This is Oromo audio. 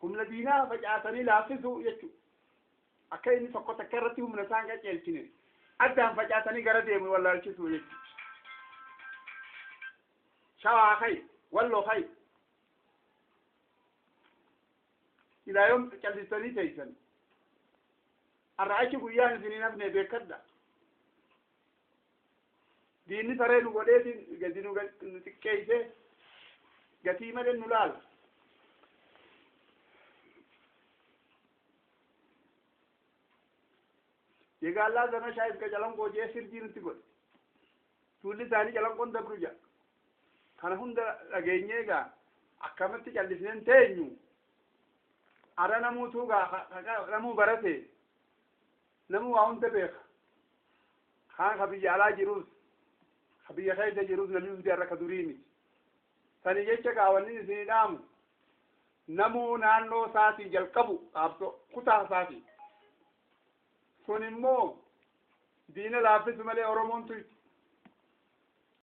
Humna diinaa facaasanii laaffisuu jechuudha. Akka inni tokko takka irratti humna isaan qaceelchine addaan facaasanii gara deemu wallaalchisuu jechuudha. Shawaa kai, Walloo kai. Ilaa yoom callistanii teessan? Har'a achi guyyaan isin hin hafne, beekadha. Diinni saree nu godheetiin gadi nu xiqqeessee gatii malee nu laala. Yegaallaa zama shaayif ka Calanqoo jee sirjii nutti godhe. Tuulli isaanii Calanqoon dabru jedha. Kana hunda dhageenyee egaa akkamatti callisneen teenyu? Ara namuutuu gaa namuu barate, namuu waa hunda beeka. Kaan ka biyya alaa jirus, ka biyya keessa jirus, namni hundi har'a ka durii miti. Sani jecha gaa wanni isinii dhaamu, namuu naannoo isaatii jalqabu, qaabsoo kutaa isaatii. Sun immoo diina laaffisu malee Oromoon tuytu.